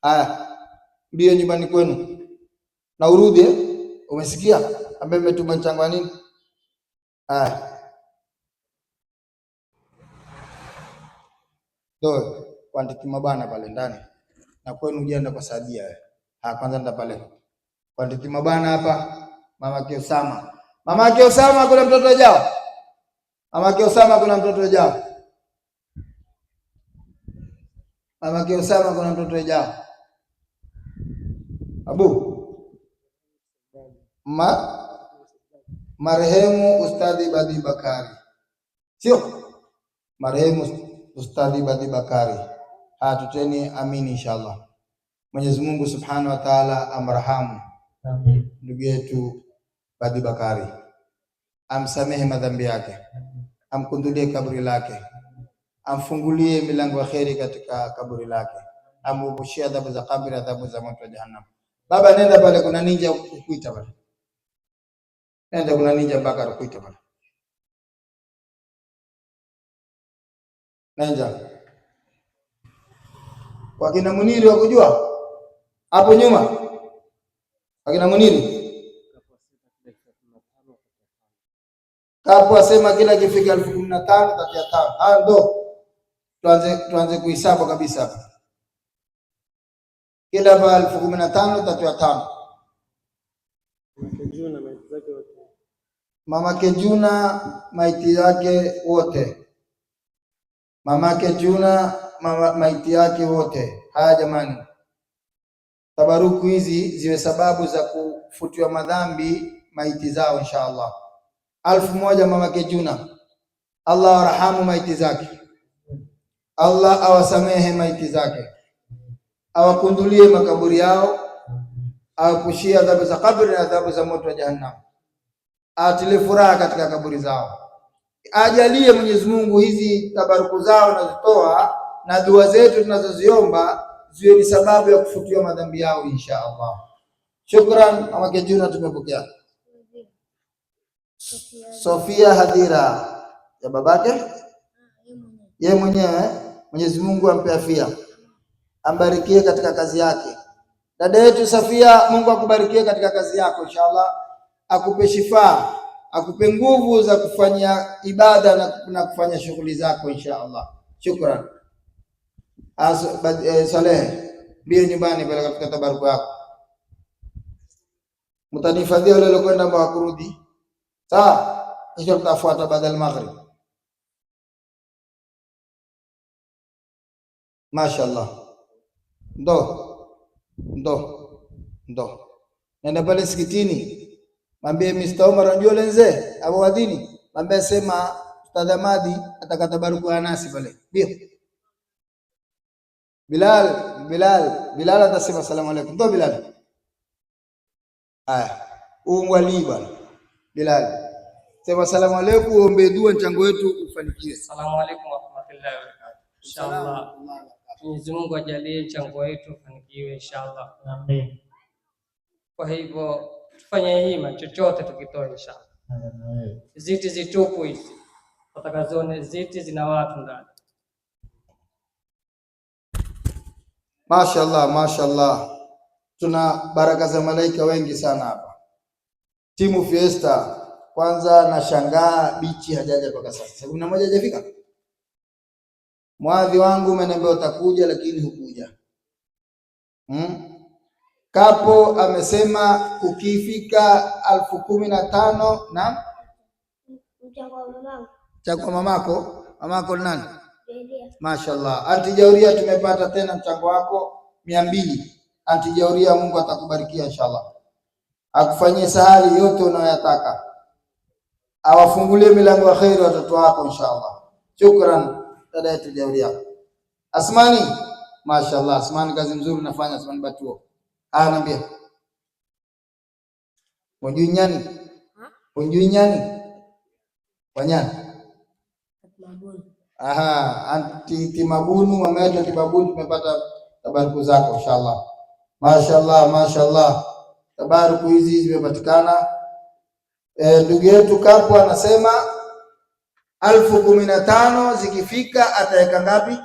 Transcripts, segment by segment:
Haya, mbio nyumbani kwenu na urudi eh? Umesikia ambaye umetuma mchango wa nini? Haya, ndo kwa mabana pale ndani na kwenu jenda kwa Sadia. Haya, kwanza nenda pale kwa mabana hapa, mama Kiosama. Mama Kiosama, kuna mtoto ajao? Mama Kiosama, kuna mtoto ajao? Mama Kiosama, kuna mtoto ajao? Abu marehemu Ustadhi Badi Bakari, sio marehemu Ustadhi Badi Bakari. Haya, tuteni amini inshallah. Mwenyezi Mungu Subhanahu wa Ta'ala amrahamu ndugu yetu Badi Bakari, amsamehe madhambi yake, amkundulie kaburi lake, amfungulie milango ya kheri katika kaburi lake, amuepushie adhabu za kaburi, adhabu za moto wa Jahannam. Baba, nenda pale, kuna ninja kukuita pale. Nenda, kuna ninja mpaka kukuita pale. Nenda kwa kina Muniri wakujua hapo nyuma, kwa kina Muniri kapo asema kila kifika 15,000 tatia tano. Haya ndo tuanze kuhesabu kabisa hapa. Kila pa 15,000 tatia tano. Mama Kejuna maiti yake wote. Mama Kejuna maiti yake wote. Haya jamani, tabaruku hizi ziwe sababu za kufutiwa madhambi maiti zao inshallah. 1,000 mama Kejuna, Allah arhamu maiti zake, Allah awasamehe maiti zake, awakundulie makaburi yao, awapushie adhabu za kabri na adhabu za moto wa Jahannam, atilie furaha katika kaburi zao, ajalie Mwenyezi Mungu hizi tabaruku zao nazitoa na dua zetu tunazoziomba ziwe ni sababu ya kufutiwa madhambi yao insha Allah. Shukran mama Kejuna, tumepokea. Sofia Hadhira ya babake yeye mwenyewe, Mwenyezi Mungu ampe afia, ambarikie katika kazi yake. Dada yetu Safia, Mungu akubarikie katika kazi yako inshallah, akupe shifaa, akupe nguvu za kufanya ibada na kufanya shughuli zako inshallah. Shukran. Saleh, mbio nyumbani pale katika tabaruku yako. Mtanifadhia wale waliokwenda ambao hakurudi. Sawa? Kisha tutafuata baada ya maghrib. Mashaallah. Ndo. Nenda pale msikitini. Mwambie Mr. Omar unajua yule mzee Abu Wadini, mwambie sema Ustadh Ahmadi atakata baruku ya nasi pale. Ndio. Bilal atasema asalamu alaykum. Ndo Bilal. Haya, huu wali bwana. Bilal. Sema asalamu alaykum, uombe dua mchango wetu ufanikiwe. Asalamu alaykum wa rahmatullahi wa barakatuh. Inshallah. Mwenyezi Mungu ajalie mchango wetu ufanikiwe inshallah. Amin. Kwa hivyo tufanye hima chochote tukitoa inshallah. Ziti zitupu hizi. Watakazione ziti zina watu ndani. Mashaallah, mashaallah. Tuna baraka za malaika wengi sana hapa. Timu Fiesta, kwanza nashangaa bichi hajaja mpaka sasa. Saa 11 hajafika. Mwadhi wangu umeniambia utakuja lakini hukuja. Kapo amesema kukifika 15,000 na mchango wa mamako. Mamako ni nani? Mashaallah. Anti Jauria, tumepata tena mchango wako 200. Anti Jauria, Mungu atakubarikia inshallah, akufanyie sahali yote unayoyataka, awafungulie milango ya kheri watoto wako inshallah. Shukran dada yetu Jauria. Asmani, mashaallah, Asmani kazi nzuri unafanya Asmani Batuo. Ah, naambia. Unjui nyani? Unjui nyani? Wanyani? Aha, anti Timabunu, mama yetu Timabunu, tumepata tabaruku zako inshallah. Mashaallah, mashaallah. Tabaruku hizi zimepatikana. Ndugu yetu Kapo anasema 15,000 zikifika ataweka ngapi?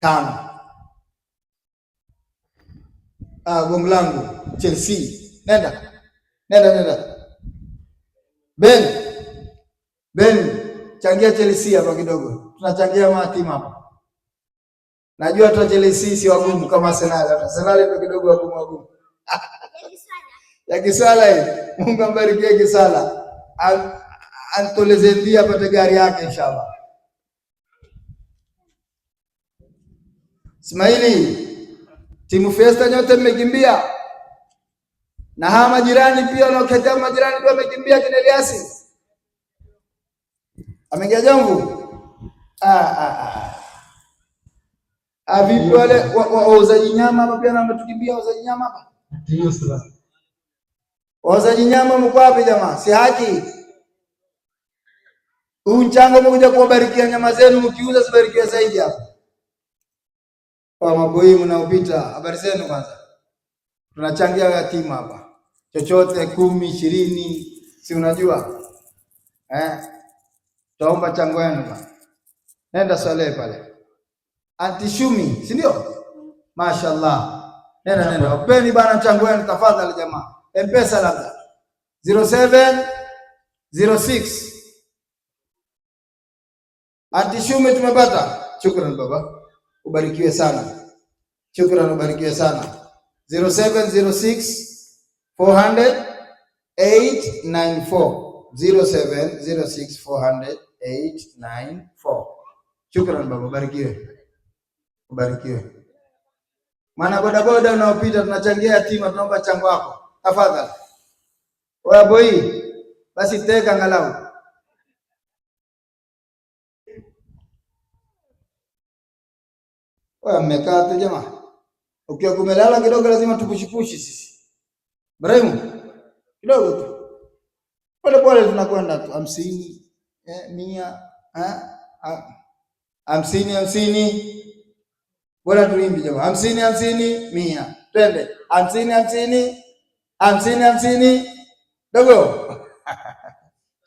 5. Ah, gongo langu Chelsea. Nenda. Nenda nenda. Ben. Ben, changia Chelsea hapa kidogo. Tunachangia matima hapa. Najua tu Chelsea si wagumu kama Arsenal. Arsenal ndio kidogo wagumu wagumu. Ya Kisala hii. Mungu ambarikie Kisala. Antoleze ndia apate gari yake inshallah. Ismaili, timu Fiesta nyote mmekimbia. Na hawa majirani pia wanaoketea majirani pia wamekimbia kina Eliasi. Ameingia jambo? Vipi wale wauzaji nyama hapa pia wametukimbia wauzaji nyama hapa? Wauzaji nyama mko wapi jamaa? Si haki. Huu mchango umekuja kuwabarikia nyama zenu, mkiuza zibarikiwe zaidi hapa. Kwa maboi mnaopita, habari zenu kwanza. Tunachangia yatima hapa. Chochote 10, 20, si unajua? Tutaomba chango yenu bana. Nenda swale pale. Anti Shumi, si ndio? Mashaallah. Nenda nenda. Openi bana chango yenu tafadhali jamaa. M-Pesa labda. 0706. Anti Shumi tumepata. Shukran baba. Ubarikiwe sana. Shukran, ubarikiwe sana. 0706 400 894. 0706 400 894. Shukran baba, ubarikiwe. Ubarikiwe. Maana boda boda unaopita tunachangia yatima, tunaomba chango wako. Tafadhali. Oya boy, basi teka angalau. Oya mmekaa tu jamaa. Ukiwa kumelala kidogo lazima tupushipushi sisi. Ibrahim, kidogo tu. Pole pole tunakwenda tu 50, 100, 50 50. Bora tuimbi jamaa. 50 50 100. Twende. 50 50 50 50. Dogo.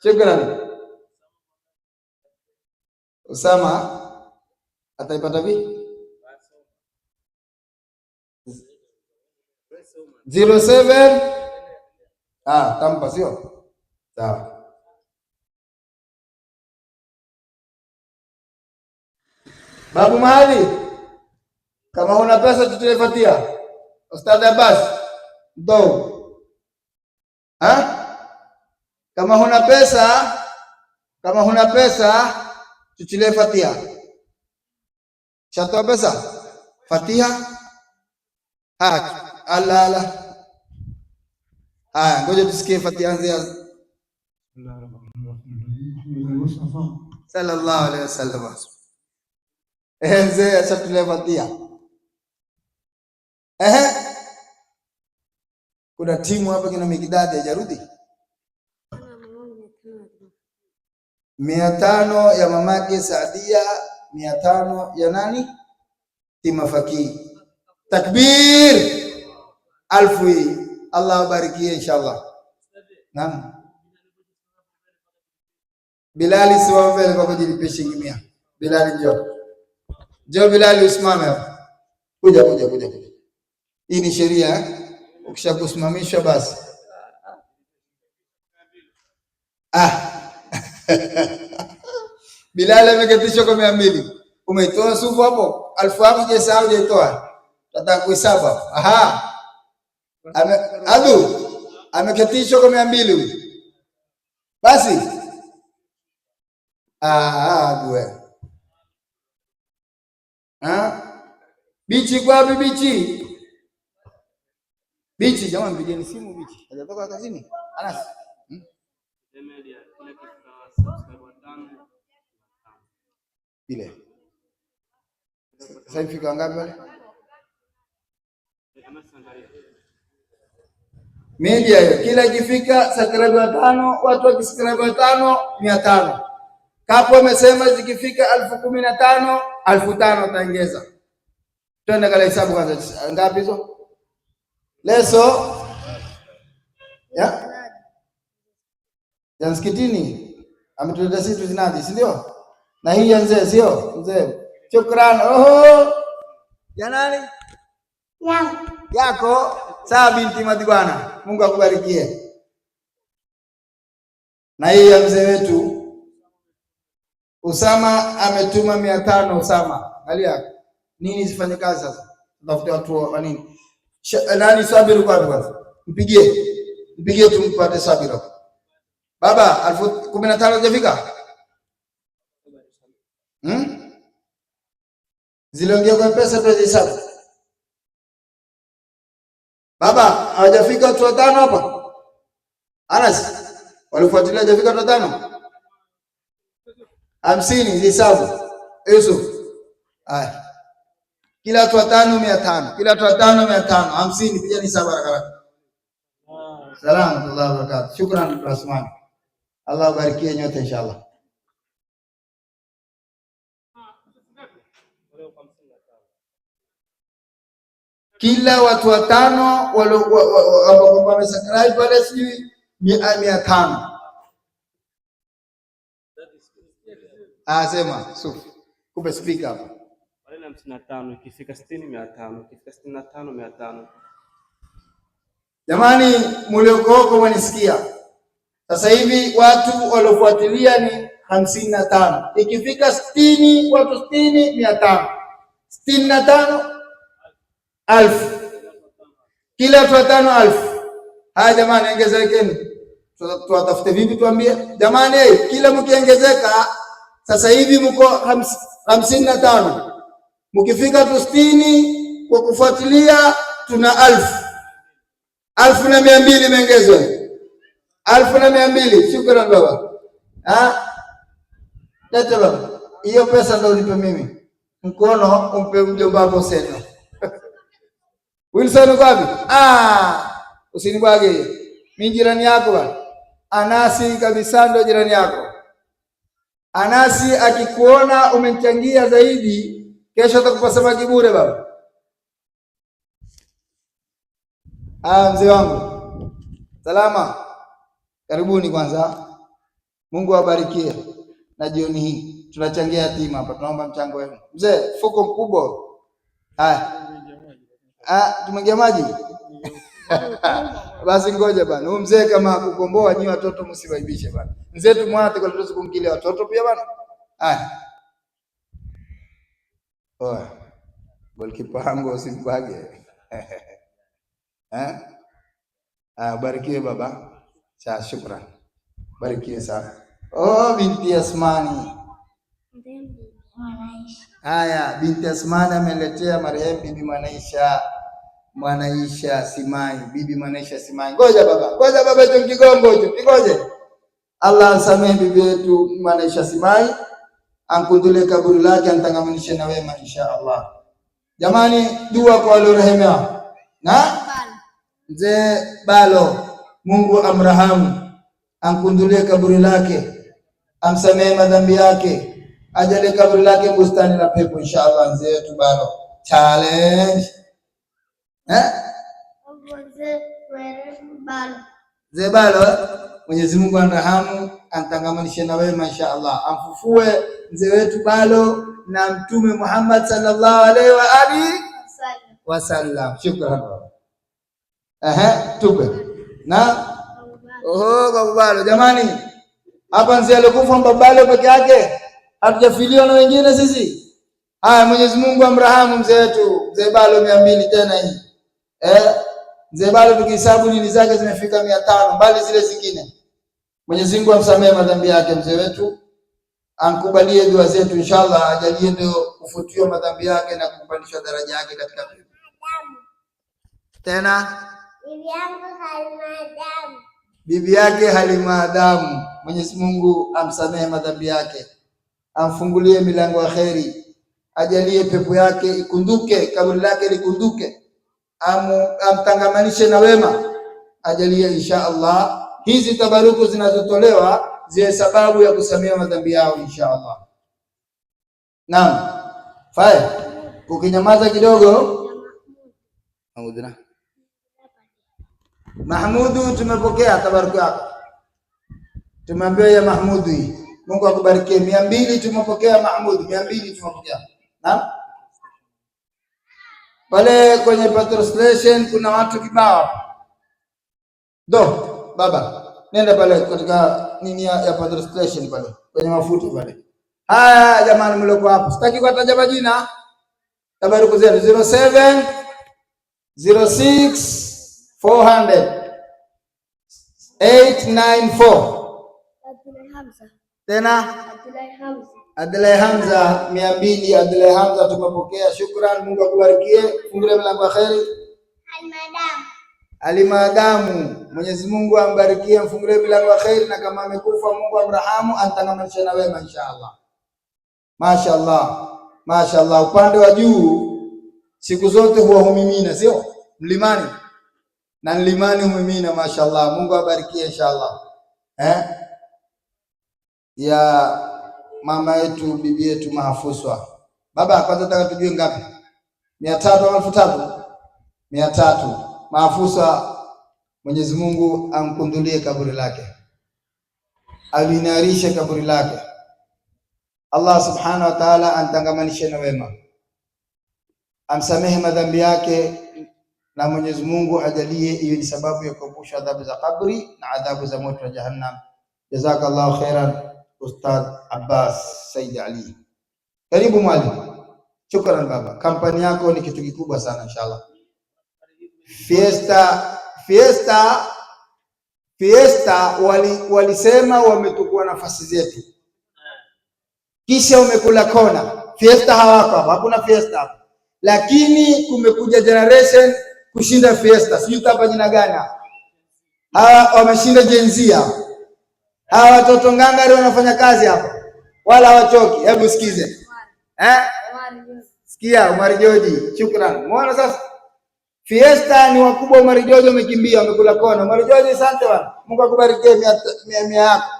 Shukrani. Usama ataipata vipi? 07. Tampa sio? Sawa. Babu Mahali, kama huna pesa tutaifuatia. Ustadh Abbas, ndo. Kama huna pesa, kama huna pesa tutilefatia. Shatoa pesa? Fatiha? Allah Allah. Haya, ngoja tusikie Fatiha anzia. Sallallahu alaihi wasallam. Mzee ashatulefatia. Kuna timu hapa kina Mikidadi hajarudi. 500 ya mamake Saadia, 500 ya nani? Tima Faki. Takbir! 1000 hii. Allah abarikie inshallah. Naam. Bilali simama mbele kwa kujilipa shilingi 100. Bilali njoo. Njoo Bilali usimame hapa. Kuja kuja kuja kuja. Hii ni sheria Ukishakusimamisha basi. Bilali ameketishwa kwa 200. Umeitoa sufu hapo? 1000 yako hujasahau hujaitoa. Nataka kuhesabu. Aha. Adu ameketishwa kwa 200 huyu. Basi. Adu wewe. Bichi kwa wapi bichi? Bichi jamani, mpigeni simu bichi. Hajatoka kazini? Anas. Ile. Sasa ifika ngapi pale? Media hiyo kila ikifika subscribe 5, watu wakisubscribe 5, 500. Kapo amesema zikifika 15,000, 5,000 ataongeza. Twende kala hesabu kwanza, ngapi hizo? Leso ya? Ya msikitini ametuletea sisi tuzinadi, si ndio? Na hii ya mzee, sio? Mzee. Shukrani. Oho. Ya nani? Yangu. Yako. Sawa binti Madibwana, Mungu akubarikie. Na hii ya mzee wetu Usama ametuma 500. Usama, angalia nini zifanye kazi sasa, tafute watu wa nini. Nani Sabiru kwa kwanza, mpigie mpigie tumpate Sabiru. Baba, 15,000 hajafika? Ziliongea kwa pesa tuzihesabu. Baba, hawajafika watu watano hapa? Anas, walifuatilia hajafika watu watano? 50 zihesabu. Yusuf. Haya. Kila watu watano 500. Kila watu watano 500. 50 pia ni sawa haraka haraka. Salamu alaykum wa barakatuh. Shukran Rasman. Allah barikie nyote inshallah. Kila watu watano ambao wamesubscribe pale sijui 500. Ah, sema Suf. Kupe speaker hapa. Wale 55 ikifika 60 500, ikifika 65 500. Jamani, mlioko huko mwanisikia. Sasa hivi watu waliofuatilia ni 55. Ikifika 60 watu 60 500. 65 1000. Kila watu watano 1000. Haya jamani, ongezekeni. Tuwatafute vipi tuambie? Jamani, kila mkiongezeka sasa hivi mko 55. Mkifika tu 60 kwa kufuatilia tuna 1000. 1200 imeongezwa. 1200. Shukrani baba. Ah? Leta baba. Hiyo pesa ndio unipe mimi. Mkono umpe mjomba wako Seno. Wilson uko wapi? Ah, usinibwage. Mimi jirani yako bana. Anasi kabisa ndio jirani yako. Anasi akikuona umemchangia zaidi, kesho atakupa samaki bure baba. Ah, mzee wangu. Salama. Karibuni kwanza. Mungu awabarikie. Na jioni hii tunachangia yatima hapa, tunaomba mchango wenu. Mzee, fuko mkubwa. Haya. Ah, tumeingia maji. Basi ngoja bana. Huyu mzee kama hakukomboa nyinyi watoto msiwaibishe bana. Mzee tumwate kwa tuweze kumkilia watoto pia bana. Haya. Oa. Goalkeeper wangu usimbage. Eh? Ah, barikiwe baba. Cha shukran. Barikiwe sana. Oh, binti Asmani. Haya, binti Asmani ameletea marehemu bibi Mwanaisha. Mwanaisha Simai, bibi Mwanaisha Simai. Ngoja baba, ngoja baba, hicho kigongo hicho, kingoje. Allah asamehe bibi yetu Mwanaisha Simai, ankundulie kaburi lake, antangamanishe na wema insha Allah. Jamani, dua kwa waliorehemewa. Na mzee Balo, Mungu amrahamu, ankundulie kaburi lake, amsamehe madhambi yake, ajalie kaburi lake bustani la pepo insha Allah. Mzee wetu Balo challenge. Mzee Balo, Mwenyezi Mungu anrahamu, antangamanishe na wema insha Allah, amfufue mzee wetu Balo na Mtume Muhammad sallallahu alaihi wa alihi wasallam. Shukran. Aha, tupe na oho, babu Balo. Jamani, hapa mzee alikufa babu Balo peke yake, hatujafiliwa na wengine sisi. Haya, Mwenyezi Mungu amrahamu mzee wetu mzee Balo 200 tena hii. Mzee Balo tukihesabu nini zake zimefika 500 mbali zile zingine. Mwenyezi Mungu amsamehe madhambi yake mzee wetu, ankubalie dua zetu inshallah, ajalie ndio kufutiwa madhambi yake na kupandishwa daraja yake katika pepo. Tena bibi yangu Halima Adamu. Bibi yake Halima Adamu, Mwenyezi Mungu amsamehe madhambi yake, amfungulie milango ya kheri, ajalie pepo yake ikunduke, kaburi lake likunduke, amtangamanishe na wema, ajalie insha Allah hizi tabaruku zinazotolewa ziwe sababu ya kusamehewa madhambi yao insha Allah. Naam. Faya. Ukinyamaza kidogo. Mahmudu, tumepokea tabaruku yako. Tumeambiwa ya Mahmudu hii. Mungu akubarikie. 200 tumepokea Mahmudu, 200 tumepokea. Naam. Pale kwenye petrol station kuna watu kibao. Do, baba, nenda pale katika nini ya petrol station pale, kwenye mafuta pale. Haya jamani, mliokuwa hapo. Sitaki kuwataja majina. Tabaruku zenu 07 06 400 894. Abdullahi Hamza. Tena Abdullahi Hamza. Abdullahi Hamza 200. Abdullahi Hamza tumepokea, shukran. Mungu akubarikie, fungulie milango ya kheri. Almadamu. Alimadamu, Mwenyezi Mungu ambarikie, mfungulie milango ya kheri, na kama amekufa Mungu amrahamu, antangamanishe na wema inshallah. Mashaallah, mashaallah. Upande wa juu siku zote huwa humimina, sio mlimani na mlimani humimina. Mashaallah, Mungu abarikie inshallah. Ya mama yetu bibi yetu Mahafuswa. Baba, kwanza nataka tujue ngapi? 300 au 3000? 300. Mahafuswa, Mwenyezi Mungu amkundulie kaburi lake, alinarishe kaburi lake. Allah subhanahu wa ta'ala antangamanishe na wema, amsamehe madhambi yake, na Mwenyezi Mungu ajalie iwe ni sababu ya kuepusha adhabu za kabri na adhabu za moto wa Jahannam. Jazakallahu khairan Ustadh Abbas Said Ali. Karibu mwalimu. Shukran baba. Kampani yako ni kitu kikubwa sana inshallah. Fiesta walisema wametukua nafasi zetu, kisha umekula kona. Fiesta hawako hapa, hakuna Fiesta hapa, lakini kumekuja generation kushinda Fiesta. Sijui utapa jina gani hawa, wameshinda Gen Z hapa. Hawa watoto ngangari wanafanya kazi hapa, wala hawachoki. Hebu sikize, sikia Umar Joji, shukran. Muona sasa Fiesta ni wakubwa. Umar Joji wamekimbia, wamekula kona. Umar Joji, asante bwana, Mungu akubarikie mia yako.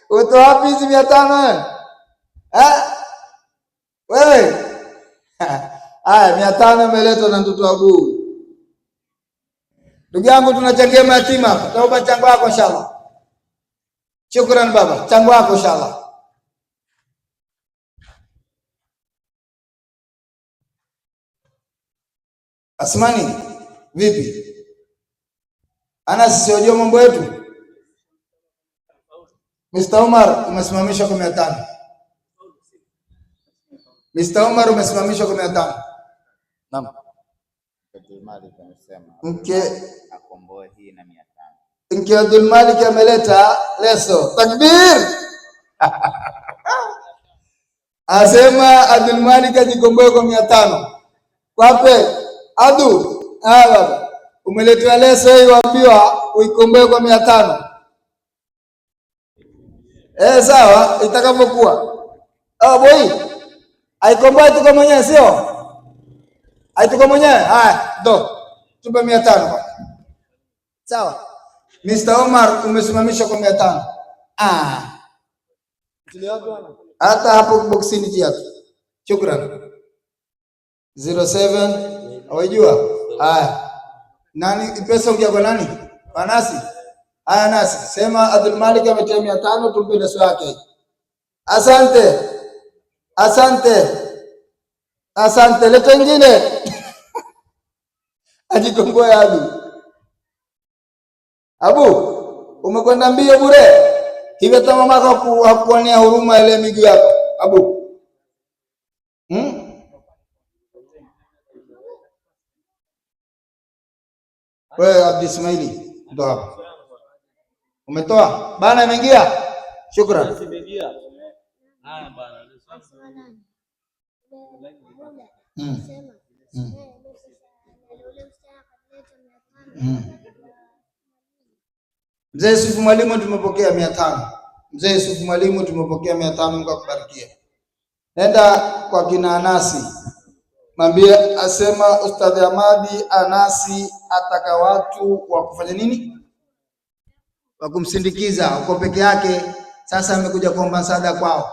Uto wapi hizi 500 wewe? Wewe? Haya, 500 imeletwa na mtoto wa Guu. Ndugu yangu, tunachangia mayatima hapa. Taomba mchango wako inshallah. Shukran baba, mchango wako inshallah. Asmani, vipi? Anas, siwajua mambo yetu. Mr. Omar umesimamishwa kwa 500. Mr. Omar umesimamishwa kwa 500. Naam. Mke akomboe hii na 500. Mke Abdul Malik ameleta leso. Takbir! Asema Abdul Malik ajikomboe kwa 500. Kwape? Adu, baba. Umeletewa leso hii, waambiwa uikomboe kwa 500. Sawa, itakavyokuwa. Boy. Aikomboe tuko mwenyewe, sio? Aituko mwenyewe? Haya, do. Tupe 500 kwa. Sawa. Mr. Omar umesimamishwa kwa 500. Hata hapo boxini kiatu. Shukran. 07 hawajua? Haya. Nani pesa ukia kwa nani? Kwa nasi. Haya nasi. Sema Abdul Malik ametia 500, tumpe leso yake. Asante. Asante. Asante. Leta nyingine. Ajikomboe Abu. Abu, umekwenda mbio bure. Hivyo hata mamako hakuonea huruma ile miguu yako. Abu. Wewe Abdi Ismaili ndo hapa. Umetoa? Bana imeingia? Shukran. Mzee Yusufu Mwalimu tumepokea 500. Mzee Yusufu Mwalimu tumepokea 500, Mungu akubarikie. Nenda kwa kina Anasi. Mwambie asema Ustadhi Amadi Anasi ataka watu wa kufanya nini? Wa kumsindikiza, uko peke yake. Sasa amekuja kuomba msaada kwao.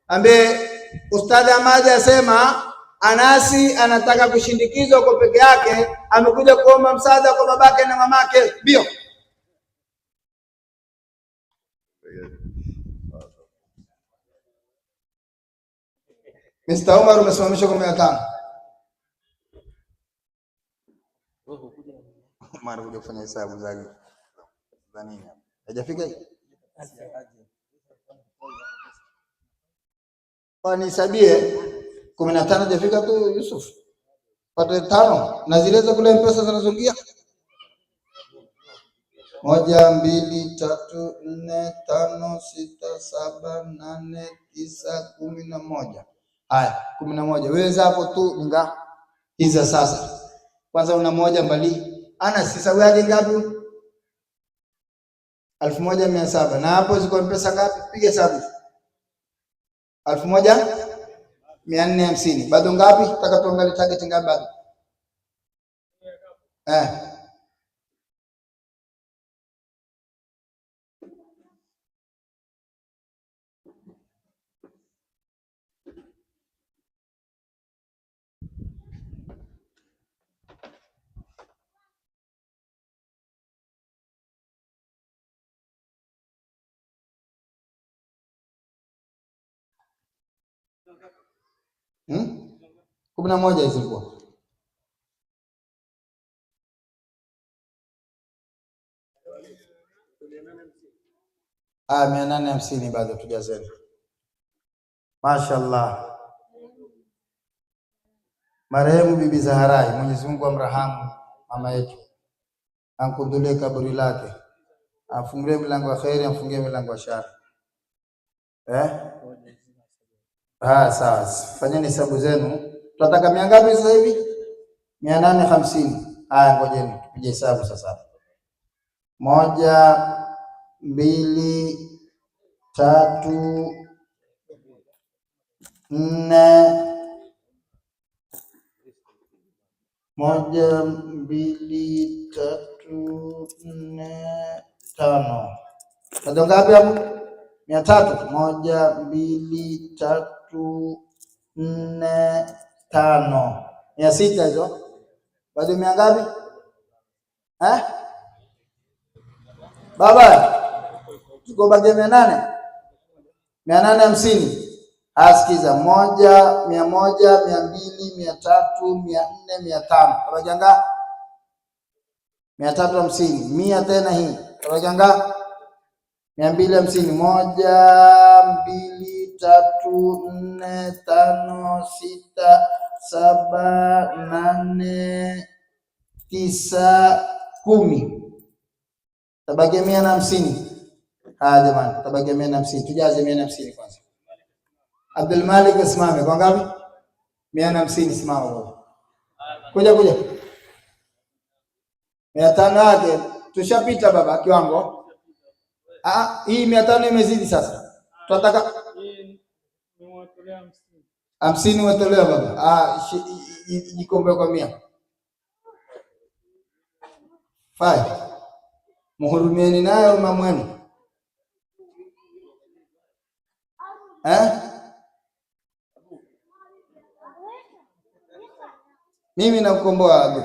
Ambie Ustadhi Amadi asema Anasi anataka kushindikizwa kwa peke yake, amekuja kuomba msaada kwa babake na mamake. Bio. Mr. Omar umesimamishwa kwa 500. Omar kuja kufanya hesabu zake za nini hapa? Hajafika hii? Kwa nisabie 15 hajafika tu Yusuf. Pate 5 na zile za kule mpesa zinazoingia 1 2 3 4 5 6 7 8 9 11. Haya, 11. Wewe hapo tu ninga hizo sasa. Kwanza una moja mbali. Ana sisa yake ngapi? 1700. Na hapo ziko mpesa ngapi? Piga hesabu. 1450. Bado ngapi? Nataka tuangalie target ngapi bado. 11 hizo zilikuwa. 850 bado tujazeni. Mashaallah. Marehemu Bibi Zaharai, Mwenyezi Mungu amrahamu mama yetu, amkundulie kaburi lake, amfungulie milango ya khairi, amfungie milango ya shari. Sawa. Fanyeni hesabu zenu. Tunataka mia ngapi sasa hivi? 850. Haya, ngojeni tupige hesabu sasa. 1 2 3 4 1 2 3 4 5. Bado ngapi hapo? 300. 1 2 3 4 5. 600 hizo. Bado mia ngapi? Baba, tuko bado 800. 850. Asikiza, 1 100 200 300 400 500. Tabaki 350. 100 tena hii. Tabaki 250. 1 2 3 4 5 6 7 8 9 10. Tabaki 150. Haya jamani, tabaki 150. Tujaze 150 kwanza. Abdul Malik asimame kwa ngapi? 150 simama baba. Kuja kuja. 500 yake tushapita baba kiwango. Hii 500 imezidi sasa. Tunataka 50 umetolewa baba. Jikombe kwa 100. Fine. Muhurumieni nayo mamwenu. Mimi nakukomboa Abu.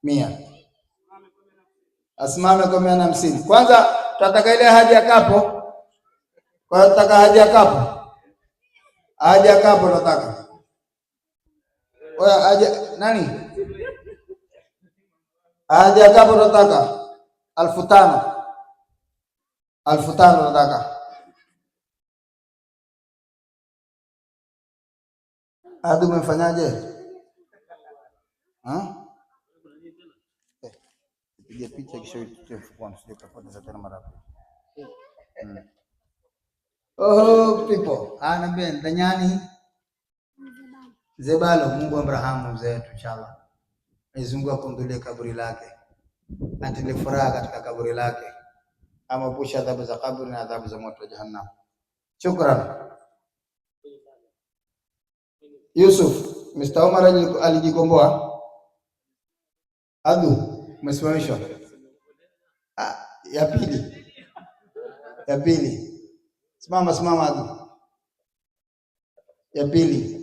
100. Asimame kwa 150. Kwanza tutataka ile haja ya kapo. Kwa hiyo tutaka haja ya kapo. Haja ya kapo tunataka. Oya haja nani? Haja ya kapo tunataka 5000. 5000 tunataka. Adu umefanyaje? Piga picha kisha uitie mfukoni, usije kupoteza tena mara pili. Oh people, anaambia ndanyani Zebalo, Mungu amrahamu mzee wetu inshallah. Mwenyezi Mungu akundulie kaburi lake, atilie furaha katika kaburi lake, amepusha adhabu za kaburi na adhabu za moto wa jahannam. Shukran. Yusuf, Mr. Omar alijikomboa. Adu, umesimamishwa. Ya pili. Ya pili. Simama simama Adu. Ya pili.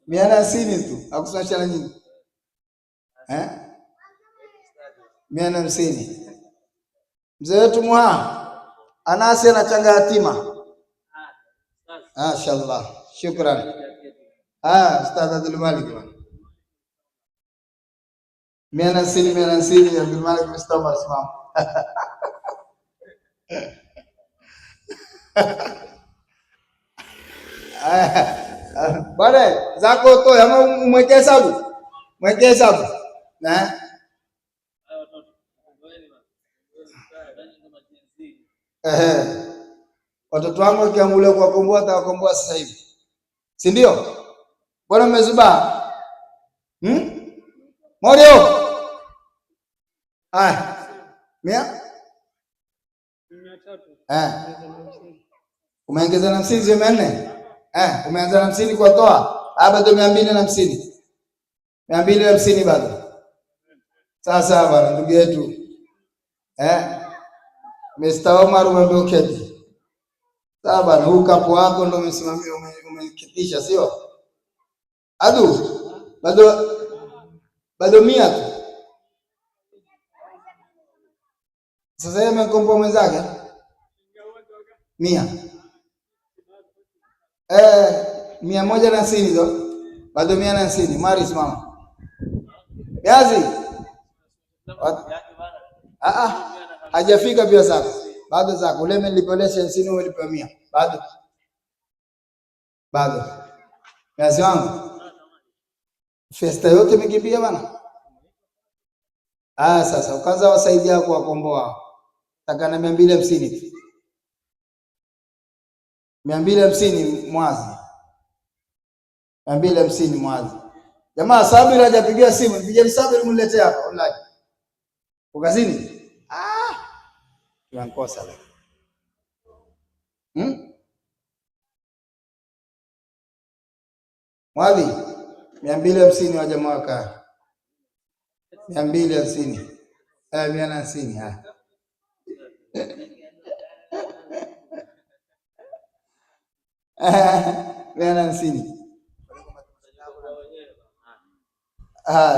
150 tu, hakusimamisha na nyingi. 150. Mzee wetu Muha Anasi anachanga yatima. Mashaallah, shukran. Ah, Ustadh Abdul Malik bwana. 150, 150, Abdul Malik Mustafa simama. Bwana zako toe ama umwekee hesabu, mwekee hesabu na ehe, watoto wangu wakiamulia kuwakomboa atawakomboa sasa hivi, si ndio? Bwana mmezubaa hmm? Morio haya mia umeongeza na 50 sio 400? Umeanza na 50 kwa toa bado 250, 250 bado. Sasa bwana ndugu yetu Mr. Omar umeambia uketi. Sawa bwana, huu kapu wako ndio umesimamia umeketisha, sio? Adu bado bado 100 tu. Sasa yeye amekomboa mwenzake 100. 150 hizo. Bado 150. Mari simama. Viazi. Hajafika pia zako. Bado zako. Ule nilipolesha 50 umelipa 100. Bado. Bado. Viazi wangu. Festa yote imekimbia bana. Sasa ukaanza wasaidia kuwakomboa. Taka na 250 tu. 250 mwazi. 250 mwazi. Jamaa Sabir hajapigia simu. Nipigie Sabir mniletee hapa online. Uko kazini? Tunamkosa leo. Mwadhi 250 wa jamaa waka. 250. 150 haya. 150.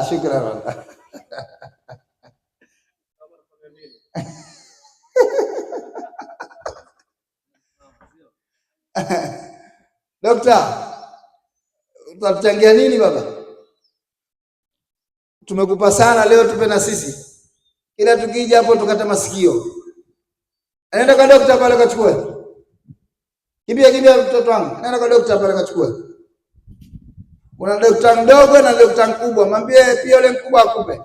Shukran wallah. Dokta, utatuchangia nini baba? Tumekupa sana leo, tupe na sisi. Kila tukija hapo tukata masikio. Nenda kwa dokta pale kachukue. Kimbia kimbia mtoto wangu. Nenda kwa dokta pale kachukue. Kuna dokta mdogo na dokta mkubwa. Mwambie pia yule mkubwa akupe.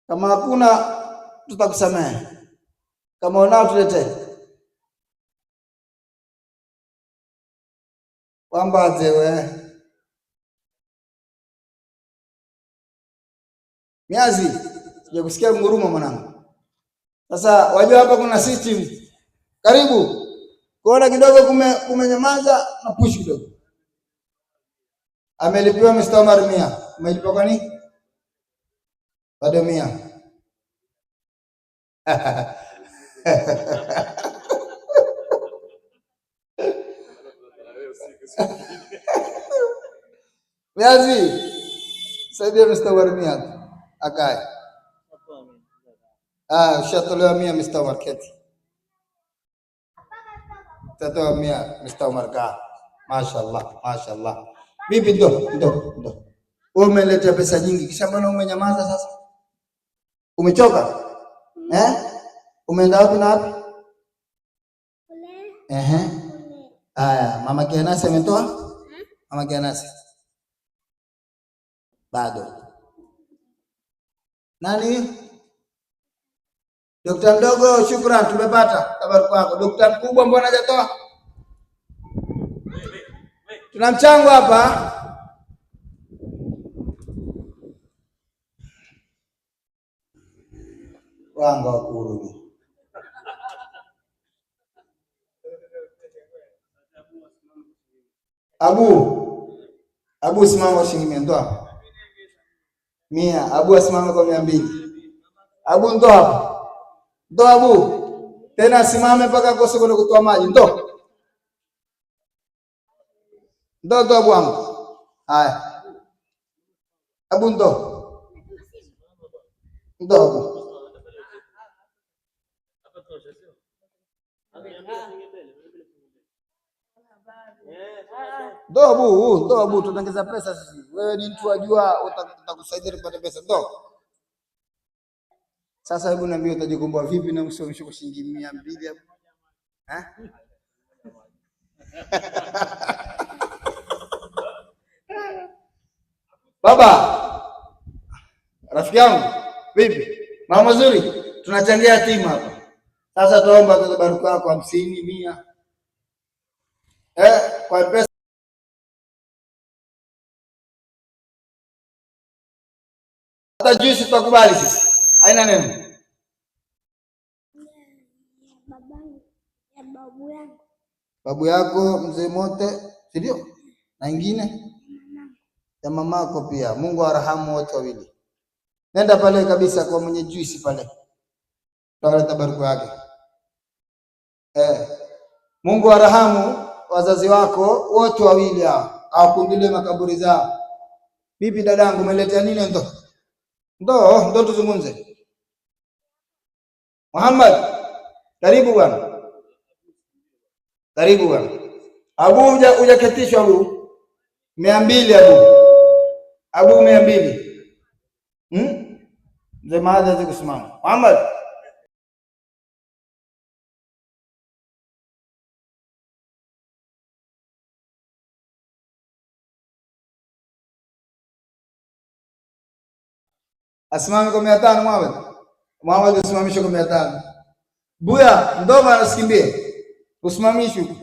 Kama hakuna tutakusamehe. Kama unao tuletee. Wambaze we. Miazi, sijakusikia nguruma mwanangu. Sasa wajua hapa kuna system. Karibu. Kuona kidogo kumenyamaza na push kidogo. Amelipiwa Mr. Omar 100. Umelipiwa kwa nini? Bado 100. Miazi, saidia Mr. Omar 100 akae. Ushatolewa 100 Mr. Omar keti. Tatoa 100 Mr. Omar kaa. Mashaallah, mashaallah. Vipi ndo ndo ndo. Wewe umeletea pesa nyingi kisha mbona umenyamaza sasa? Umechoka? Umeenda wapi na wapi? Aya, mama Kianasi ametoa? Mama Kianasi. Bado. Nani? Dokta mdogo, shukran, tumepata tabaruku wako. Dokta mkubwa mbona hajatoa? Tuna mchango hapa. Wanga wa kurudi. Abu simama kwa shilingi 100, ndoa. 100, Abu asimame kwa 200. Abu ndo hapa. Ndo Abu. Tena asimame mpaka akose kwenda kutoa maji. Ndo. Ndo ndo Abu wangu. Haya. Abu ndo. Ndo Abu. Ndo Abu, ndo Abu, tutengeza pesa sisi. Wewe ni mtu wajua, utakusaidia tupate pesa. Ndo. Sasa hebu niambie utajikomboa vipi na usimamishe kwa shilingi 200 hapo? Eh? Baba, rafiki yangu, vipi? Mama mazuri, tunachangia timu hapa. Sasa tuomba tabaruku yako 50, 100. Kwa pesa hata juisi tutakubali sisi. Haina neno. Ya babu yangu. Babu yako mzee Mote, si ndio? Na ingine ya mamako pia. Mungu arahamu wote wawili. Nenda pale kabisa kwa mwenye juisi pale. Tutaleta baraka yake. Mungu arahamu wazazi wako wote wawili hao. Awakundulie makaburi zao. Vipi dadangu, umeletea nini ndo? Ndo, ndo tuzungumze. Muhammad, karibu bwana. Karibu bwana. Abu hujaketishwa Abu. 200 Abu. Abu 200. Mzee Maadhi hawezi kusimama. Muhammad. Asimame kwa 500 Muhammad. Muhammad usimamishwe kwa 500. Buya, ndo bana usikimbie. Usimamishwe.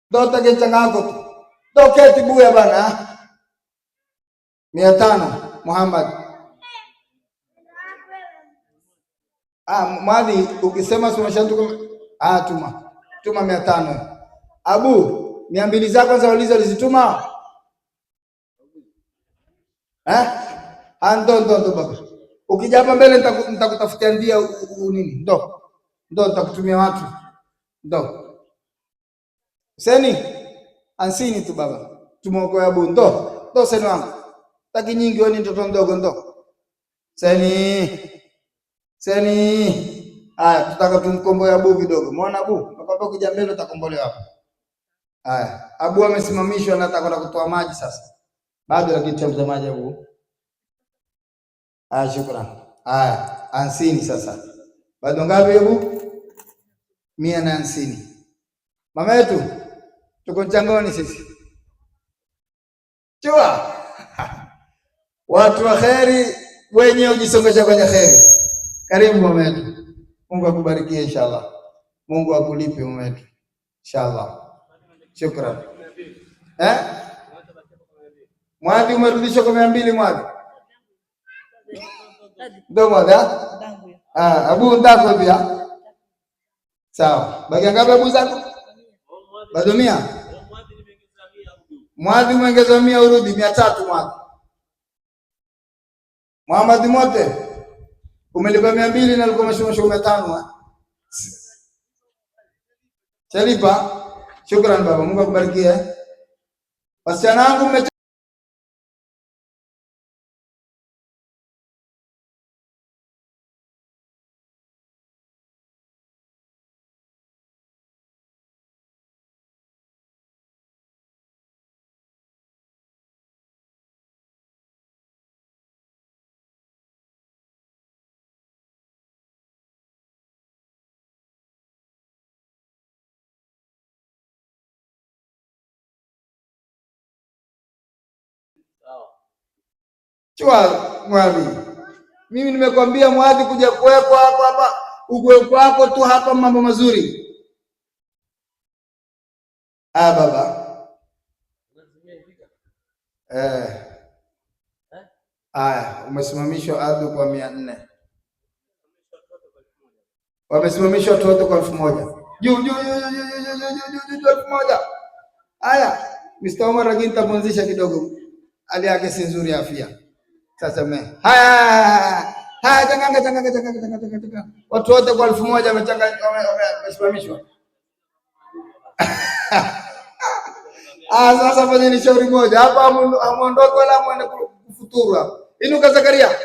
Ndo take changako tu. Ndo keti buya bana. 500 Muhammad. Mwadhi ukisema simamisha tu tuma. Tuma 500. Abu, 200 zako kwanza ulizo ulizituma? Ndo ndo ndo baba. Ukija hapa mbele nitakutafutia ndia nini? Ndo. Ndo nitakutumia watu. Ndo. Seni 50 tu baba. Tumeokoa Abu. Ndo. Ndo seni wangu. Taki nyingi wewe ni mtoto mdogo ndo. Seni. Seni. Haya, tutaka tumkomboe Abu kidogo. Umeona Abu? Nakwambia ukija mbele utakombolewa hapo. Haya, Abu amesimamishwa na atakwenda kutoa maji sasa. Bado lakini cha maji Abu. Haya, shukrani. Haya, 50 sasa. Bado ngapi Abu? 150. Mama yetu tuko mchangoni sisi. Chua. Watu wa kheri wenye ujisongesha kwenye kheri. Karibu mama yetu. Mungu akubarikie inshallah. Mungu akulipe mama yetu. Inshallah. Shukran. Mwadhi umerudishwa kwa 200 mwadhi. Ndio mwadhi. Abu ndako pia. Sawa. Baki ngapi Abu zako? Bado 100. Mwadhi umeongeza 100 urudi 300 mwadhi. Muhammad Mote umelipa 200 na ulikuwa umeshuka 500. Chalipa. Shukrani baba, Mungu akubarikie. Wasichana wangu Chua mwadhi. Mimi nimekwambia mwadhi kuja kuwekwa hapa hapa, ukuwekwa kwako tu hapa mambo mazuri. Baba. Aya, umesimamishwa ardhi kwa 400. Wamesimamishwa watu wote kwa 1000. Juu juu juu juu juu juu 1000. Aya, Mr. Omar lakini nitapumzisha kidogo. Hali yake si nzuri afya. Sasa me. Haya. Haya, changanga changanga changanga changanga changanga. Watu wote kwa 1000 wamesimamishwa. Sasa fanyeni shauri moja. Hapa amuondoke wala muende kufuturu. Kufuturu hapa. Inuka Zakaria.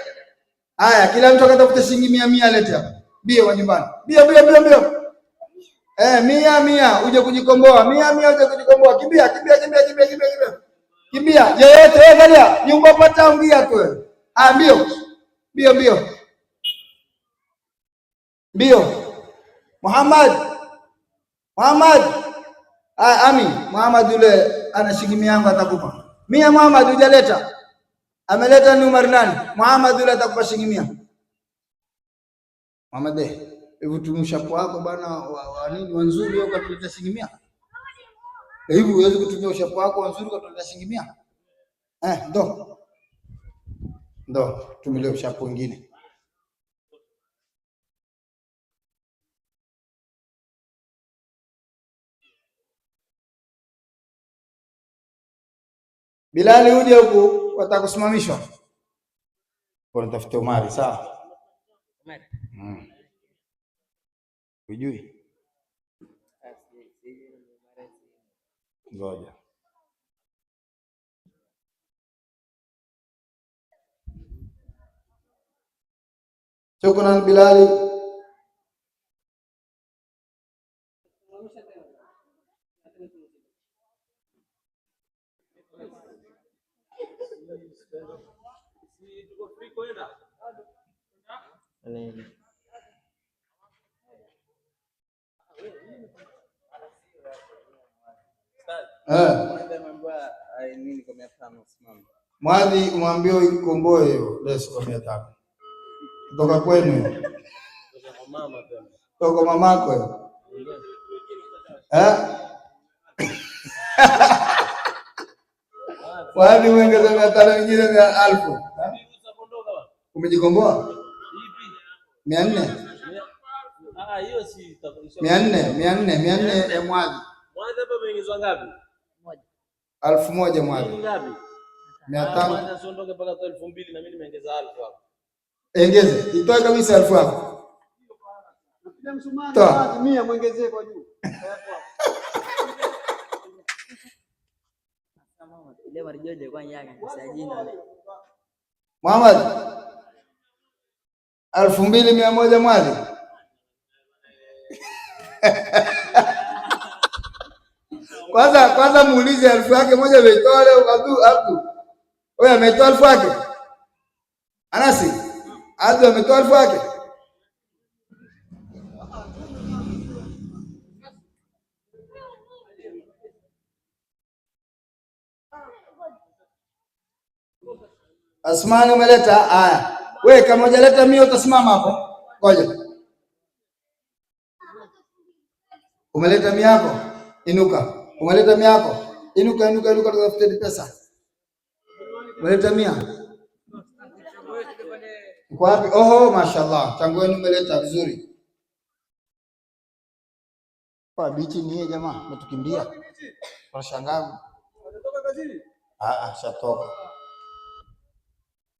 Haya, kila mtu akatafuta shilingi 100 alete hapa. Mbio wa nyumbani. Mbio mbio mbio mbio. 100 uje kujikomboa. 100 uje kujikomboa. Kimbia kimbia kimbia kimbia kimbia kimbia. Kimbia. Yeyote wewe angalia, nyumba pata ungia tu wewe. Ah, mbio. Mbio mbio. Mbio. Muhammad. Muhammad. Ah, ami, Muhammad yule ana shilingi 100 yangu atakupa. 100 Muhammad hujaleta. Ameleta ni Umar nani? Muhammad yule atakupa shilingi 100. Muhammad, hebu tumsha wako bana wa nini wanzuri wewe ukatuletea shilingi 100? Hivi huwezi kutumia ushapo wako wanzuri ukatuletea shilingi 100? Ndo. Ndo, tumilie ushapo wengine. Bilali uje huku watakusimamishwa. Bora tafute Umari, sawa? Hujui? Ngoja. Shukran Bilali. Mwadhi umwambie uikomboe hiyo leso kwa 500. Kutoka kwenu. Kutoka mamako hiyo. Mwadhi uongeze 500 nyingine 1000. Umejikomboa? 400. 400, 400, 400 ya mwadhi. Mwadhi hapa ameingizwa ngapi? 1000 mwadhi. Ngapi? 500. Asiondoke mpaka 2000 na mimi nimeongeza 1000 hapo. Ongeze, itoe kabisa 1000 hapo. Toa. 100 muongezee kwa juu. Muhammad 2100 mwadhi. Kwanza muulize 1000 yake moja ameitoa leo Abdu. Wewe ametoa 1000 yake? Anasi? Abdu ametoa 1000 yake? Asmani umeleta? Haya. Wewe kama hujaleta 100 utasimama hapo. Ngoja. Umeleta 100 yako? Inuka. Umeleta 100 yako? Inuka inuka inuka tutafute pesa. Umeleta 100? Uko wapi? Oho, mashallah. Changu wenu umeleta vizuri. Kwa bichi ni yeye jamaa, umetukimbia. Unashangaa. Ah, shatoka.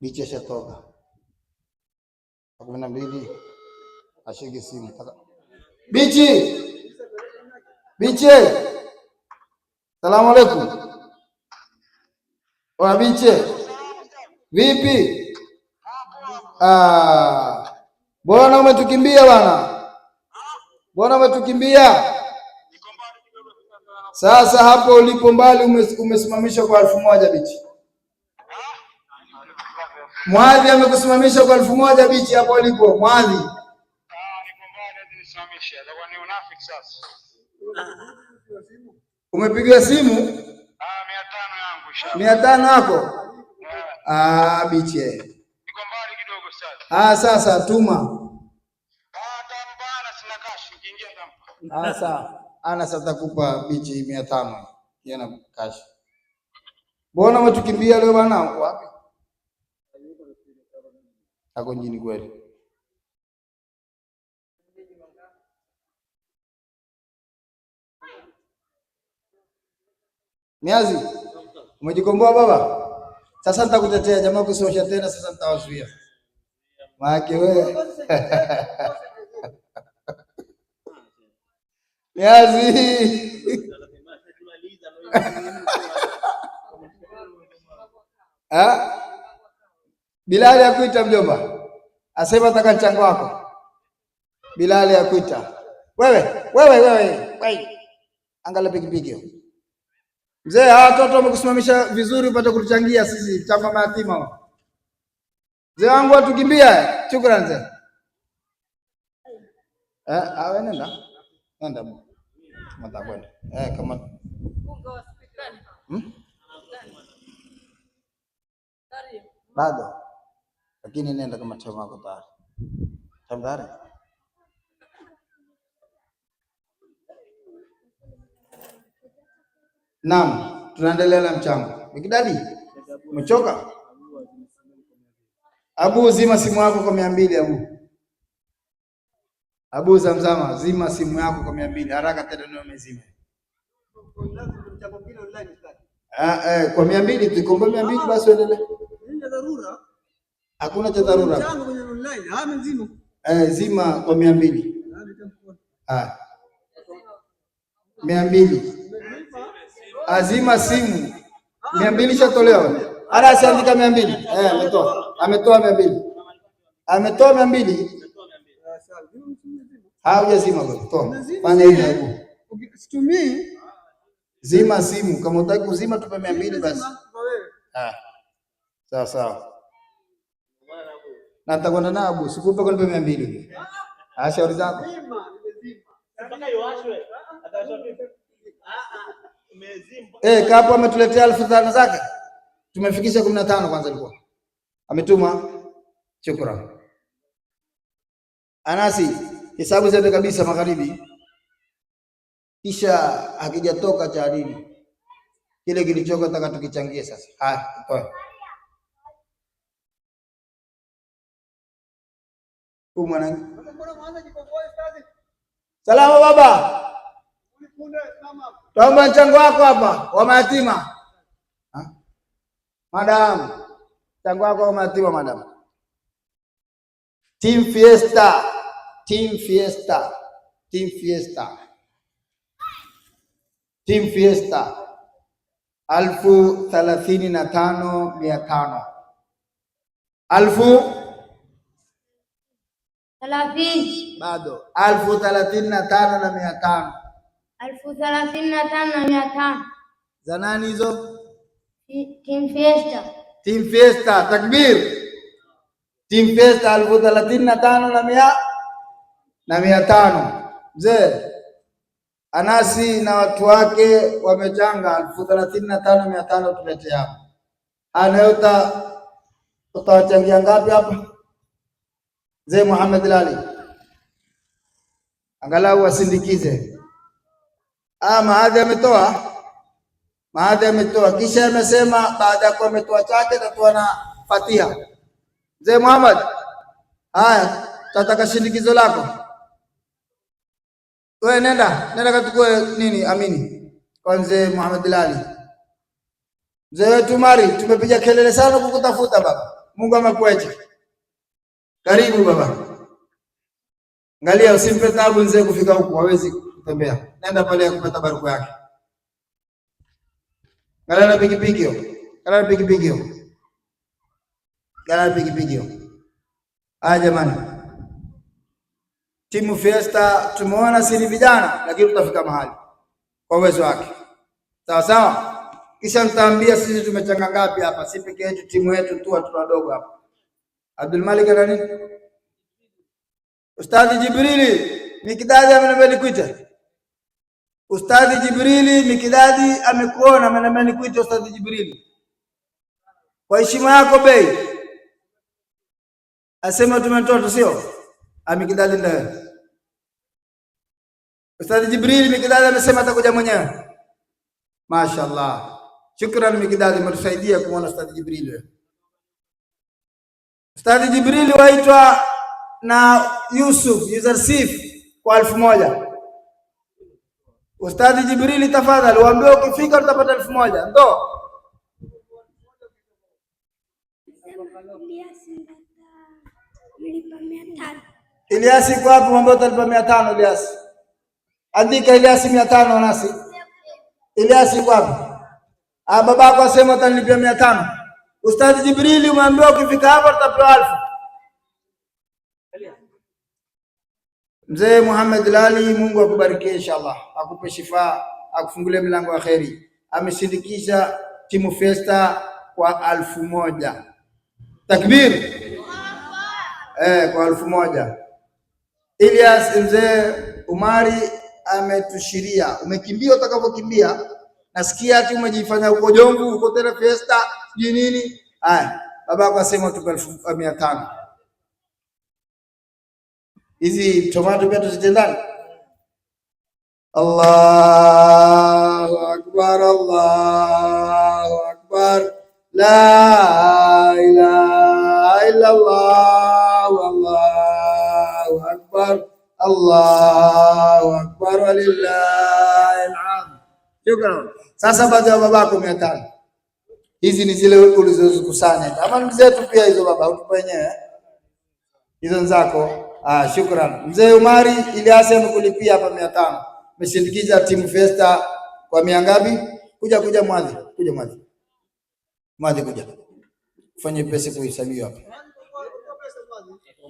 Bichi shatoka. 12 ashike simu. Bichi. Bichi. Salamu alaykum. Wa bichi. Vipi? Ah. Bwana umetukimbia bwana. Bwana umetukimbia. Sasa hapo ulipo mbali umesimamishwa kwa 1000 bichi. Mwadhi amekusimamisha kwa 1000 bichi hapo ulipo mwadhi. Umepiga simu? 500 yako? Ah, bichi. Niko mbali kidogo sasa. Ah, sasa tuma. Sina cash, nikiingia nitampa. Ah, sawa. Ana sasa takupa bichi 500. Yana cash. Mbona umetukimbia leo bwana? Uko wapi? Ako mjini kweli. Miazi, umejikomboa baba? Sasa nitakutetea jamaa, kusosha tena sasa nitawazuia. Maana wewe Miazi. Ah? Bilali akuita mjomba, asema nataka mchango wako. Bilali akuita wewe, wewe, wewe, wewe, angalia pikipiki hiyo. Mzee, hawa watoto wamekusimamisha vizuri upate kutuchangia sisi mchango wa mayatima. Mzee wangu watukimbia. Shukrani mzee. Awe nenda. Nenda. Mata kwenda. Kama Bado. Lakini nenda kama time yako tayari. Time tayari? Naam, tunaendelea na mchango. Mikidadi, umechoka? Abu, zima simu yako kwa 200 Abu. Abu Zamzama, zima simu yako kwa 200 haraka tena ndio umezima. Kwa 200 tukombe 200 basi uendelee. Hakuna cha dharura. Zima kwa 200. 200. Azima simu. 200 ishatolewa. Ara asiandika 200. Ametoa. Ametoa 200. Ametoa 200. Haujazima bwana. Toa. Fanya hivi hapo. Situmii. Zima simu. Kama hutaki kuzima tupe 200 basi. Sawa sawa. Na nitakwenda na Abu, sikupe kwa nipe 200. Shauri zako. Kapo ametuletea 5,000 zake. Tumefikisha 15 kwanza ilikuwa. Ametuma. Shukrani. Anasi, hesabu zote kabisa magharibi. Kisha hakijatoka cha nini. Kile kilichoka nataka tukichangie sasa. Haya, toe. Huyu mwanangu. Salama baba. Tuomba mchango wako hapa wa mayatima. Madam, mchango wako wa mayatima madam. Team Fiesta, Team Fiesta, Team Fiesta. Team Fiesta 35,500. 30 Bado 35,500. 35,500. Za nani hizo? Team Fiesta. Team Fiesta, takbir. Team Fiesta 35,500. Mzee Anasi na watu wake wamechanga 35,500 tulete hapa. Anayota utawachangia ngapi hapa? Mzee Muhammad Lali. Angalau wasindikize. Maadhi ametoa. Maadhi ametoa. Kisha amesema baada ya kuwa ametoa chake atatoa na Fatiha. Mzee Muhammad, haya tutataka shindikizo lako. Wewe nenda kachukue nini amini kwa Mzee Muhammad Lali. Mzee wetu Mari, tumepiga kelele sana kukutafuta baba. Mungu amekuacha. Karibu baba. Angalia usimpe taabu mzee kufika huku, hawezi kutembea. Nenda pale kupata baraka yake. Angalia na pikipiki hiyo. Angalia na pikipiki hiyo. Angalia na pikipiki hiyo. Haya jamani. Timu Fiesta tumeona sisi vijana lakini tutafika mahali kwa uwezo wake. Sawa sawa. Kisha nitaambia sisi tumechanga ngapi hapa, si peke yetu, timu yetu tu watu wadogo hapa. Abdul Malik nani? Ustadhi Jibrili Mikidadi ameniambia nikuite. Ustadhi Jibrili Mikidadi amekuona, ameniambia nikuite Ustadhi Jibrili. Kwa heshima yako bei. Asema tumetoa sio? Mikidadi ndio. Ustadhi Jibrili Mikidadi amesema atakuja mwenyewe. Mashaallah. Shukran Mikidadi, umetusaidia kumuona Ustadhi Jibrili. Ustadhi Jibrili waitwa na Yusuf Yuzarsif kwa 1,000. Ustadhi Jibrili tafadhali waambie ukifika utapata 1,000. Ndo Ilyasi kwa hapo, mwambie utalipa 500 Ilyasi. Andika Ilyasi 500 nasi. Ilyasi kwa hapo. Babako asema utanilipia 500. Ustadhi Jibrili, umeambiwa ukifika hapa tutapewa 1000. Mzee Muhammad Lali, Mungu akubarikie inshallah, akupe shifa, akufungulie milango ya kheri. Ameshindikisha timu Fiesta kwa 1000. Takbir! Kwa 1000. Ilyas mzee Umari ametushiria, umekimbia utakavyokimbia, nasikia ati umejifanya uko Jomvu, uko tena Fiesta, sijui nini. Haya, babako asema tupe 1500. Hizi tomato pia tuzitendane. Allahu akbar, Allahu akbar, la ilaha illa Allah, Allahu akbar, Allahu akbar, walillahil hamd. Shukran. Sasa baada ya babako 500. Hizi ni zile ulizozikusanya. Ama ni zetu pia hizo baba, utupe wenyewe. Hizo nzako. Ah, shukran. Mzee Umari Ilyas amekulipia hapa 500. Ameshindikiza timu Fiesta kwa mia ngapi? Kuja kuja mwadhi, kuja mwadhi. Mwadhi kuja. Fanye pesa kuhesabiwa hapa.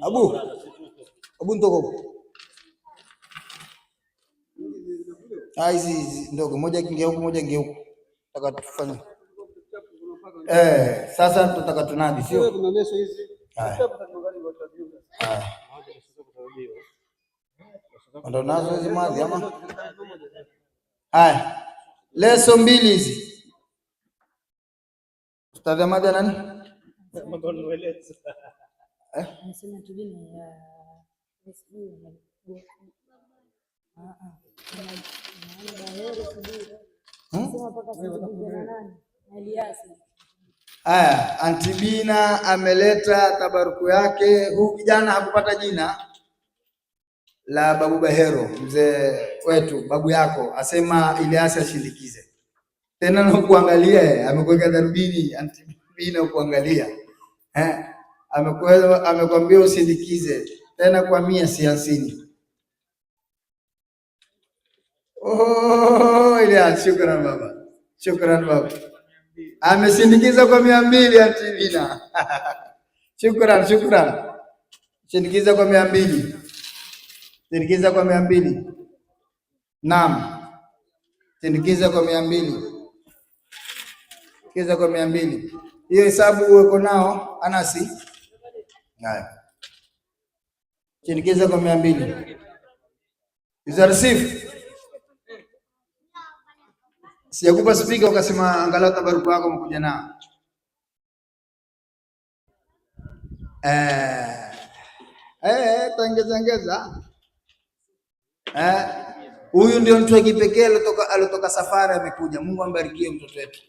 Abu. Abu ndoko. Ah, hizi ndogo, moja kingia huku, moja ingia huku. Nataka tufanye. Sasa tutataka tunadi, sio? Haya. Haya. Ndo nazo hizi mwadhi ama? Haya. Leso mbili hizi. Ustadhi Ahmad nani? Haya, Antibina ameleta tabaruku yake. Huyu kijana hakupata jina la Babu Bahero, mzee wetu, babu yako, asema Ilyas ashindikize. Tena na kuangalia, amekuweka darubini Antibina kuangalia. Amekwambia usindikize tena kwa 100 si 50. Oh, Ilyas, shukran baba. Shukran baba. Amesindikiza kwa 200 Antibina. Shukran, shukran. Sindikiza kwa 200. Sindikiza kwa 200. Naam. Sindikiza kwa 200. Sindikiza kwa 200. Hiyo hesabu uko nao Anasi? Haya. Sindikiza kwa 200. Is that receive? Sijakupa speaker ukasema angalau tabaruku yako umekuja nao. Tangeza. Huyu ndio mtu wa kipekee aliotoka safari amekuja. Mungu ambarikie mtoto wetu.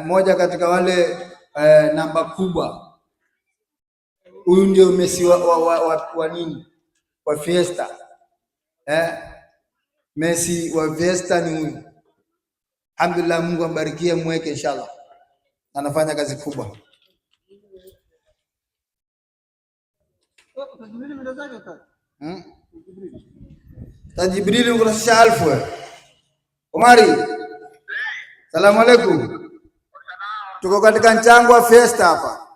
Moja katika wale namba kubwa. Huyu ndio Messi wa nini? Wa Fiesta. Messi wa Fiesta ni huyu. Alhamdulillah, Mungu ambarikie, mweke inshallah. Anafanya kazi kubwa. Tajibrili ukurasisha 1000. Omari. Salamu alaikum. Tuko katika mchango wa Fiesta hapa.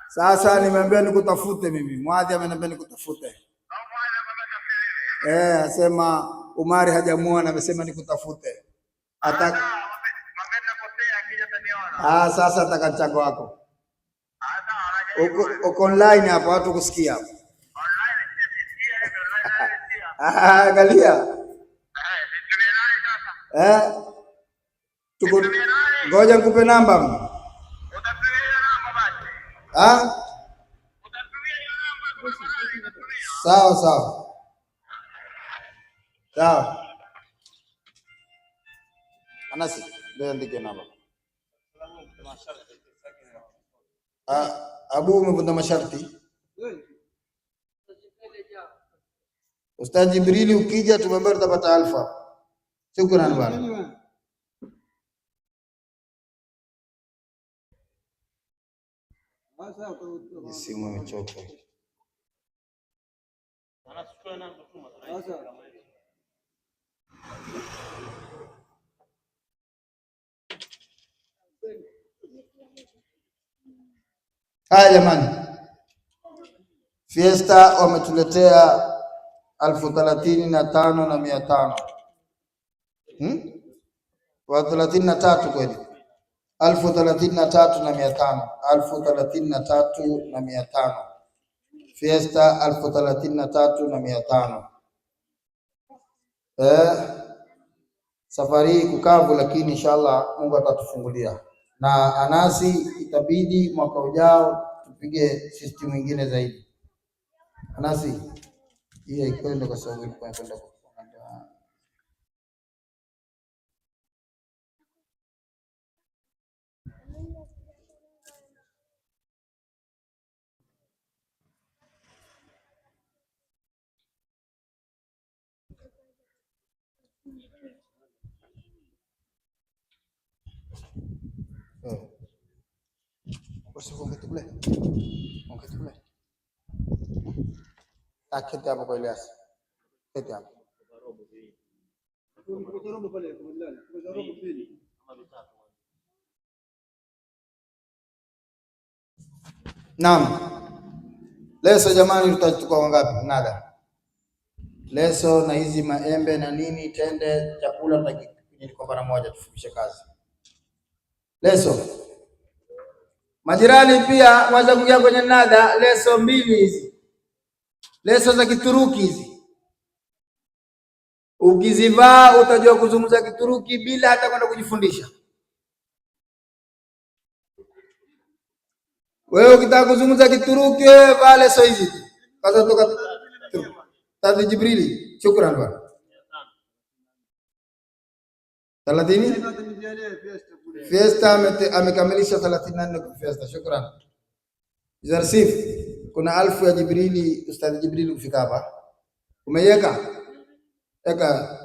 Sasa nimeambiwa nikutafute mimi. Mwadhi ameniambia nikutafute. Asema Umari hajamuona, amesema nikutafute. Sasa ataka mchango wako. Uko online hapa watu kusikia hapa. Angalia. Tuko ngoja nikupe namba. Sawa sawa. Sawa. Anasi, ndio andike namba. Abu umevunja masharti. Ustaz Jibrili ukija tumeambiwa tutapata alfa. Shukrani bwana. Simu imechoka. Haya jamani, Fiesta wametuletea 35,500. Hmm? Wa 33 kweli, 33,500, 33,500. Fiesta 33,500. Safari hii kukavu, lakini inshallah Mungu atatufungulia. Na anasi itabidi mwaka ujao tupige system nyingine zaidi. Anasi hii haikwenda kwa sababu ilikuwa inakwenda kwa Kete hapo kwa Elias. Kete hapo. Naam. Leso jamani, tutachukua wangapi? Nada. Leso na hizi maembe na nini, tende, chakula tutakipiga kwa mara moja tufupishe kazi. Leso. Majirani pia waanza kuingia kwenye nada. Leso mbili hizi, leso za Kituruki hizi, ukizivaa utajua kuzungumza Kituruki bila hata kwenda kujifundisha. Wewe ukitaka kuzungumza Kituruki wewe vaa leso hizi kaza toka Tadi Jibrili, shukran bwana. 30 Fiesta amekamilisha 34 kwa Fiesta, shukran. Zarsif, kuna 1000 ya Jibrili, Ustadh Jibrili kufika hapa. Umeiweka? Eka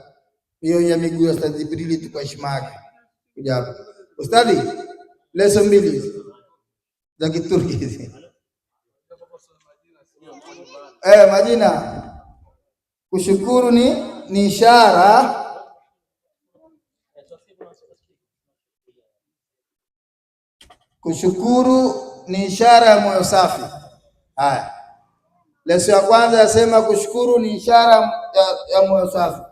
hiyo ya miguu ya Ustadh Jibrili tu kwa heshima yake. Kuja hapa. Ustadhi, leso mbili za Kiturki hizi. Majina. Kushukuru ni ishara. Kushukuru ni ishara ya moyo safi. Haya, leso ya kwanza yasema kushukuru ni ishara ya moyo safi.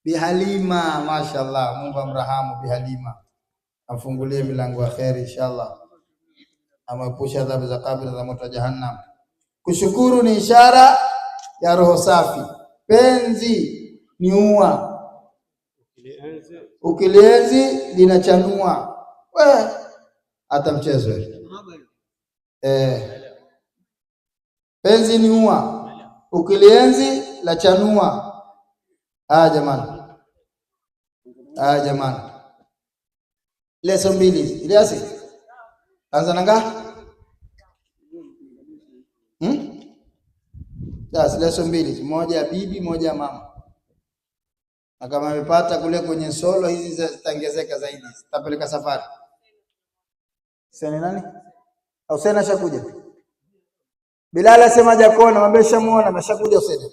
Bihalima, mashallah, Mungu amrahamu Bihalima, amfungulie milango ya kheri inshallah, amepusha adhabu za kabri za moto wa jahannam. Kushukuru ni ishara ya roho safi. Penzi ni ua, ukilienzi linachanua. We hata mchezo penzi ni ua, ukilienzi la chanua. Haya jamani, haya jamani, leso mbili Iliasi, anza na ngapi? Sasa leso mbili, moja ya bibi, moja ya mama. Na kama amepata kule kwenye solo hizi zitaongezeka zaidi, zitapeleka safari. Sasa nani? Hussein ashakuja. Bilal asema hajakuona, mwambie shamuona, ameshakuja Hussein.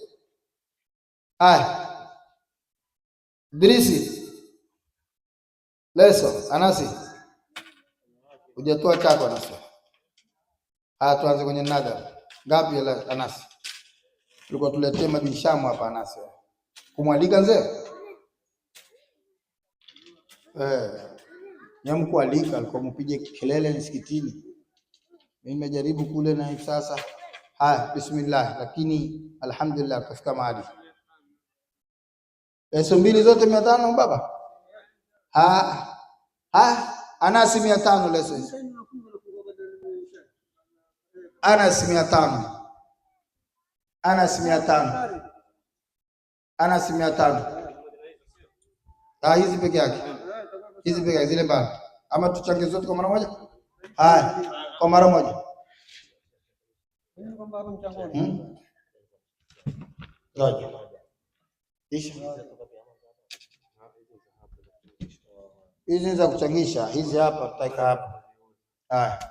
Haya. Idrisi. Leso, Anasi. Hujatoa chako Anasi. Haya tuanze kwenye nada. Ngapi Anasi? Tulikuwa tuletea mabishamu hapa Anasi. Kumwalika mzee? Nyamkualika alikuwa mpige kelele msikitini. Mimi nimejaribu kule na hivi sasa. Haya, bismillah, lakini alhamdulillah kafika mahali. Leso mbili zote 500 baba? Anasi 500 leso hizi. Anasi 500. Anasi 500. Anasi 500. Ah, hizi peke yake. Hizi peke yake zile mbali. Ama tuchange zote kwa mara moja? Haya, kwa mara moja. Ngoja. Isha. Hizi za kuchangisha, hizi hapa tutaweka hapa. Haya.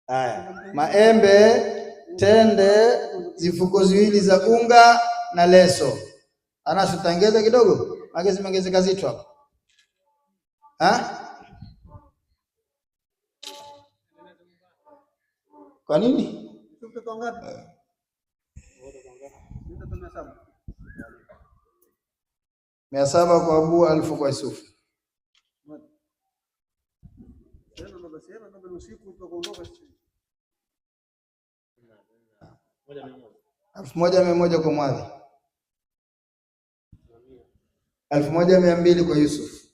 Haya, maembe, tende, zifuko ziwili za unga na leso. Anasi utaongeza kidogo? Maana zimeongezeka zito hapa. Ha? Kwa nini? 700 kwa Abu, 1000 kwa Yusuf. 1100 kwa Mwadhi, 1200 kwa Yusuf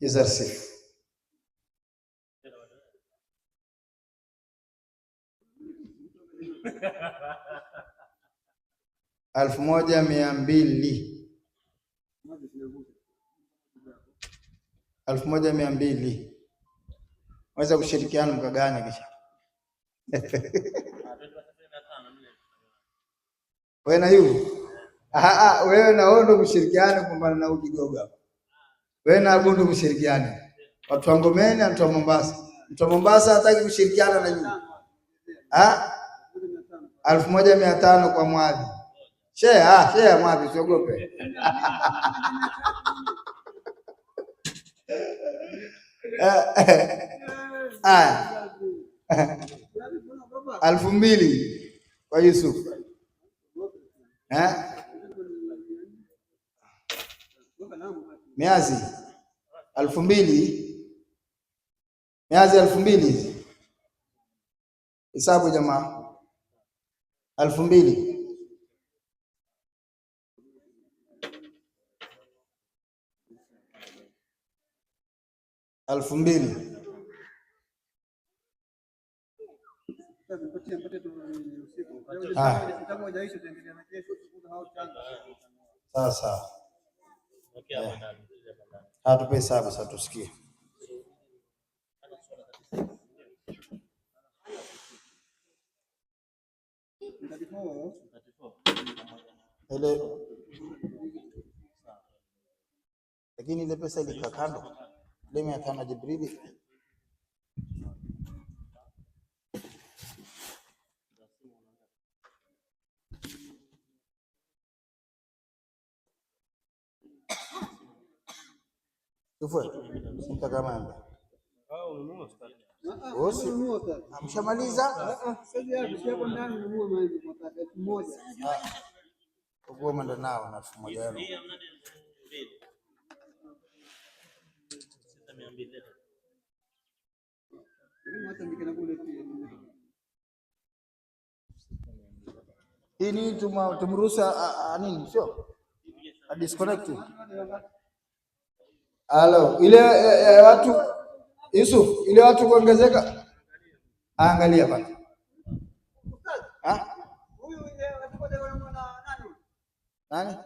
Izarsif. 1200, 1200. Waweza kushirikiana mkaganya kisha. Wewe na yu. Wewe na wewe ndo mshirikiane kupambana na huyu kigogo hapa. Wewe na Abu ndo mshirikiane. Watu wa Ngomeni na watu wa Mombasa. Mtu wa Mombasa hataki kushirikiana na nyinyi. Ah? 1500 kwa Mwadhi. Share, share Mwadhi, usiogope. Aya. 2000 kwa Yusuf. Eh? Miazi 2000. Miazi 2000 hizi. Hesabu jamaa. 2000. 2000. Sawa sawa. Tupe hesabu sasa tusikie. Ile lakini ile pesa ilikaa kando. Ile 500 Jibrili. Kama amshamaliza mwenda nao na 1000 yenu. Hii ni tumruhusa nini, sio a disconnect. Halo, ile watu Yusuf, ile watu kuongezeka. Angalia bana. Ah? Nani?